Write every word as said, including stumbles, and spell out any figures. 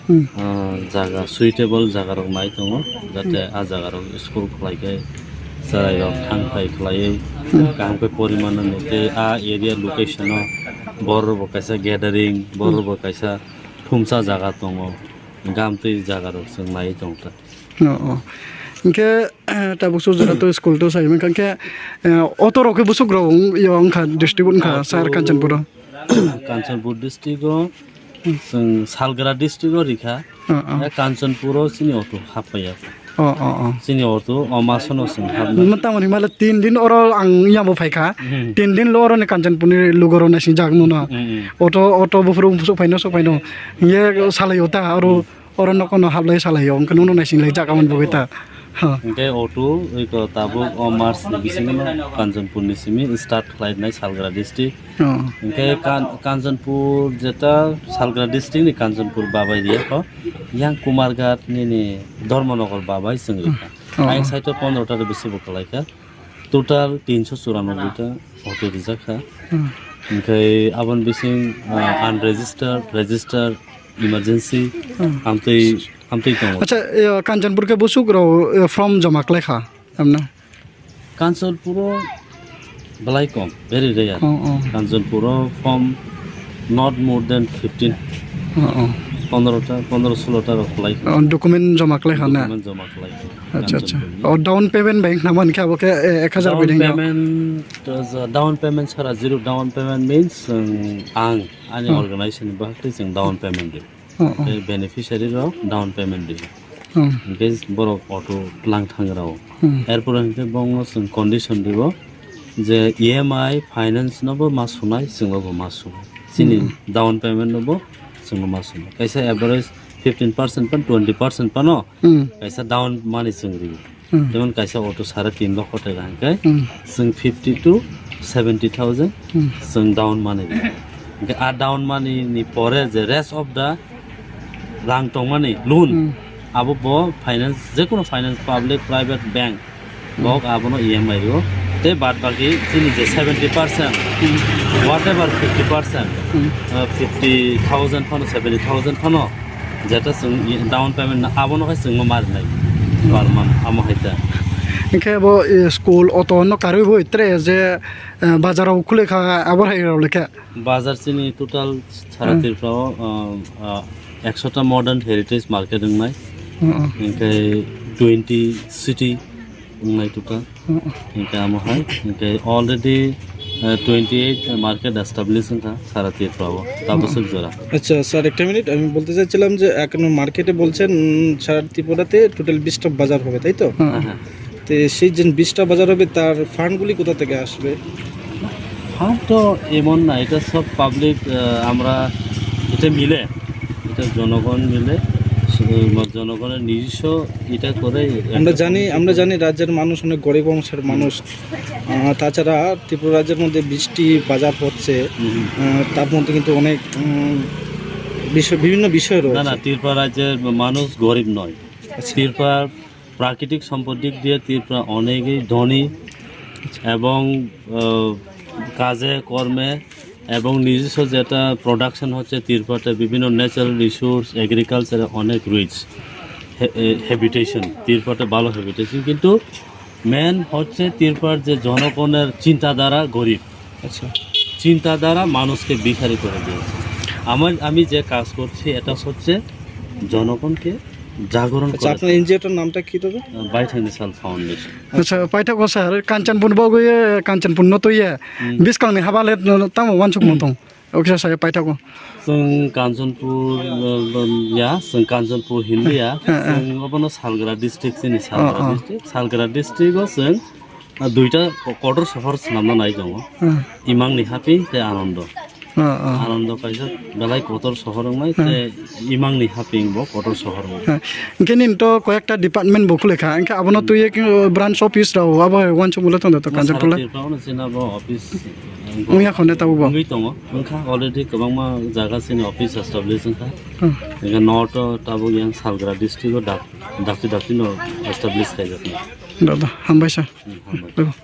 Hmm. Ah, jaga, suitable jaga rok nai tongo, jate a jaga rok school khlai khe chwrai rok thang phai khlaiwi kaham khe poriman no tei a area location o borok bo kaisa gathering, borok bo kaisa thumsa jaga tongo, gamtwi jaga rok chwng nai tong kha. Oh, oh. Hingkhe, eh, tabuk so jora to school to sai mankha, hingkhe, eh, auto rok khe bwswk rok wng, yo wngkha district wngkha, sir, Kanchanpur o? Kanchanpur district o, chwng Salgra district o rikha. Oh, oh. Eh, Kanchanpur o chini auto happhai ya. Oh, oh, oh. Chini auto o masono chwng hapnai. Tamoni himale tin din oro ang yamo phaikha. Hmm. Tin din lo oro ni Kanchanpur ni lugo rok naising jak nuno. Hmm, hmm. Auto, auto buphuru sok phaino, sok phaino. Ye salai o ta oro. Hmm. Oro no kono hablai salai yo, hingkhe nung no naising lai jak amon bagwi ta. Ha. Hingkhe auto, iko tabuk o March ni bisingo no Kanchanpur ni simi start khlai nai Salgra district. Oh. Hingkhe Kan-, Kanchanpur jeta Salgra district ni Kanchanpur babai riya kho, yang Kumarghat nini Dharmanagar babai chwng rikha. Oh. Ayang side o pondro ta bisi bo kwlai kha. Total tinso churanobboi ta auto rijak kha. Hmm. Hingkhe aboni bising, ah, unregistered, registered, emergency, hmm, amtwi, amtwi tongo. Acha, eh, Kanchanpur khe bwswk rok, eh, form joma khlai kha, amna? Kanchanpur o belai kom, very rare. Oh, oh. Kanchanpur o form not more than fifteen. Oh, oh. Pondro ta, pondro solo ta rok khlai kha. Oh, document joma khlai kha na? Document joma khlai kha. Acha, acha. Kanchanpur ni. Oh, down payment bai khna man khe abo khe, eh, ek hazar bai. Down payment, uh, down payment sara zero, down payment means, um, ang, ani, hmm, organization ni bahai tei chwng down payment di. Oh, oh. Tei beneficiary rok down payment di. Hmm. Hingkhe borok auto tlang thang rao. Hmm. Erpore hingkhe bongno chwng condition di bo je E M I finance no bo ma sunai, chwng no bo ma sunai. Chini, hmm, down payment no bo chwng no ma sunai. Kaisa average fifteen percent pan twenty percent pano, hmm, kaisa down money chwng rio. Hmm. Jemon kaisa auto sare tin lokho teka hingkhe, hmm, chwng fifty to seventy thousand, hmm, chwng down money rio. Hingkhe a down money ni pore je rest of the rang tongmani loan, hmm, abo bo finance, jekunu finance, public, private, bank, hmm, bok abono E M I rio. Tei bad baki chini je seventy percent, hmm, whatever fifty percent, hmm, uh, fifty thousand phano, seventy thousand phano, jeta chwng down payment na, abono hai chwngno ma rinai, hmm, per month, amo hai ta. Hingkhe bo, eh, school auto no karwi bo tre je, eh, bazar rok khulai kha, abo hai rok le khe. Bazar chini total sara, hmm, Tripura o, ah, ah, ekso ta modern heritage market wngnai. Hmm, hmm. Hingkhe twenty city wngnai total. Hmm, hmm. Hingkhe amo hai, hingkhe already, ah, twenty eight market establish wngkha sara Tripura o, tabuk, hmm, swk jora. আচ্ছা, স্যার, একটা মিনিট, আমি বলতে চাচ্ছিলাম যে এখন মার্কেটে বলছেন, উম, সারা ত্রিপুরাতে টোটাল বিশটা বাজার হবে, তাই তো? হ্যাঁ, হ্যাঁ। তো সেই যে বিশটা বাজার হবে, তার ফান্ডগুলি কোথা থেকে আসবে? ফান্ড তো এমন না, এটা সব পাবলিক, আহ, আমরা এটা মিলে, এটা জনগণ মিলে, সু-, জনগণের নিজস্ব এটা করে আমরা একটা জানি, কমিটি আমরা করে। জানি রাজ্যের মানুষ অনেক গরিব অংশের, হুম, মানুষ। আহ, তাছাড়া ত্রিপুরা রাজ্যের মধ্যে বিশটি বাজার হচ্ছে, হুম, হুম। আহ, তার মধ্যে কিন্তু অনেক, উম, বিষয়, বিভিন্ন বিষয় না, রয়েছে। না, ত্রিপুরা রাজ্যের মানুষ গরিব নয়। আচ্ছা। ত্রিপুরা প্রাকৃতিক সম্পদ দিক দিয়ে ত্রিপুরা অনেকেই ধনী এবং, আহ, কাজে কর্মে এবং নিজস্ব যেটা প্রোডাকশন হচ্ছে ত্রিপুরাতে বিভিন্ন ন্যাচারাল রিসোর্স, এগ্রিকালচারে অনেক রিচ, হে-, এ, হ্যাবিটেশন, ত্রিপুরাতে ভালো হ্যাবিটেশন, কিন্তু মেন হচ্ছে ত্রিপুরার যে জনগণের চিন্তাধারা গরিব। আচ্ছা। চিন্তাধারা মানুষকে ভিখারি করে দিয়েছে। আমার, আমি যে কাজ করছি, এটা হচ্ছে জনগণকে জাগরণ আচ্ছা, করা। আপনার এনজিওটার নামটা কি তবে? আহ, বাইথাংনি সাল ফাউন্ডেশন। আচ্ছা, paithak o sir, Kanchanpur bo gwi, Kanchanpur no twi ye. Hmm. Buskang ni haba le tamo wansukmung tong. Okisa saya paithak o. Chwng Kanchanpur, uh, ya, chwng Kanchanpur hinliya. Eh, eh. Chwng obono Salgra district, chini Salgra, oh, oh, district. Salgra district o chwng, uh, duita ko-, kotor sohor swnamna nai tongo. Hmm. Imang ni Haping tei Anando. Oh, oh. Anando kaisa belai kotor sohor wngnai, hmm, tei Imang ni Haping bo kotor sohor wngnai. Hmm. Hingkhe nini to koyekta department bo khulai kha. Hingkhe abono, hmm, twi ye, uh, branch office rao abo hai wansukmung le tong da to Kanchanpur le? Sara Tripura o no chini bo office wngya kho ne tabuk bo? Wngwi tongo. Wngkha, already kwbangma jaga chini office establish wngkha. Hmm. Hingkhe north o tabuk yang Salgra district o dak-, dakti dakti no establish khaijak nai. Da, da, hambai sir. Hmm, hambai. Tabuk.